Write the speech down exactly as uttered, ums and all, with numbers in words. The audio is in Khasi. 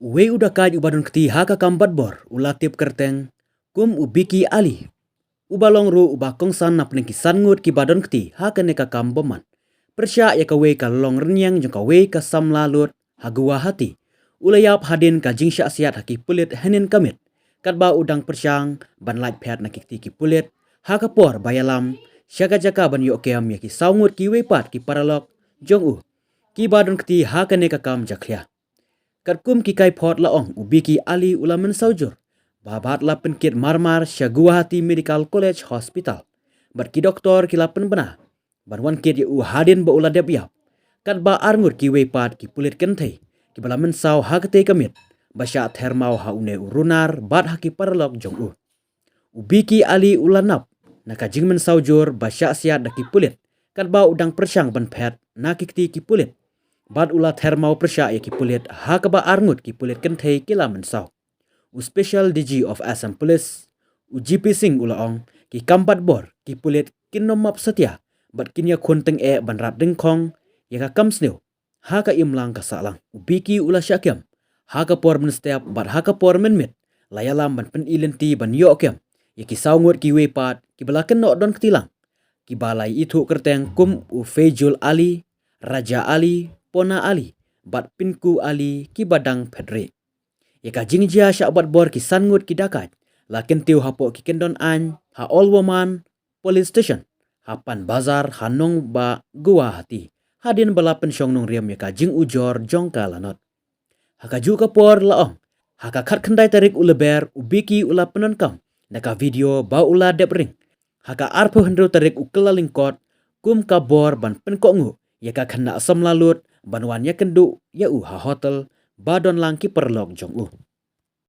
Uwei u dakaid uba don kti ha ka kam batbor u la tip kyrteng kum u Biki Ali, uba long ruh uba kongsan na pdeng ki san ngut kiba don kti ha kane ka kam bymman, pyrshah ïa kawei ka long rynïeng jong kawei ka samla lut ha Guwahati. U la ïap hadien ka jingshah siat ha ki pulit hynnin ka miet, katba u dang pyrshang ban lait phet na ki kti ki pulit ha ka por ba ïalam sha ka jaka ban ïoh kem ïa ki saw ngut kiwei pat ki paralok jong u kiba don kti ha kane ka kam jakhlia. Katkum ki kaiphod la ong, u Biki Ali u la mynsaw jur, ba bad la pynkit marmar sha Guwahati Medical College Hospital, bad ki doktor ki la pynbna ban wan kit ïa u hadien ba u la dep ïap. Katba ar ngut kiwei pat ki pulit kynthei kiba la mynsaw ha katei ka miet ba shah ther maw ha une u runar bad ha ki paralok jong u. U Biki Ali u la nap na ka jingmynsaw jur ba shah siat da ki pulit, katba u dang pyrshang ban phet na ki kti ki pulit, bad u la ther maw pyrshah ïa ki pulit ha kaba ar ngut ki pulit kynthei ki la mynsaw. U Special D G of Assam Police, u G P Singh u la ong, ki kam batbor ki pulit kin ym map satia bad kin ïakhun tyngeh ban rat dyngkhong ïa ka kam sniew ha ka imlang ka sahlang. U Biki u la shah kem ha ka por mynstep bad ha ka por mynmiet la ïalam ban pyni lynti ban ïoh kem ïa ki saw ngut kiwei pat kiba la kynnoh don kti lang, kiba la ithuh kyrteng kum u Feijul Ali, Raja Ali, Pona Ali bad Pinku Ali kiba dang phet rieh. Ïa ka jingjia shah batbor ki san ngut ki dakaid la kyntiew hapoh ki kyndon aiñ ha All Woman Police Station ha Pan Bazar ha nongbah Guwahati, hadien ba la pynshong nongrim ïa ka jingujor jong ka lanot. Ha kajuh ka por la ong, ha ka khatkhyndai tarik u Lber u Biki u la pyndonkam da ka video ba u la dep ring ha ka arphew hynriew tarik u Kyllalyngkot kum ka bor ban pynkohnguh ïa ka khynnah samla lut ban wan ïakynduh ïa u ha hotel ba don lang ki paralok jong u.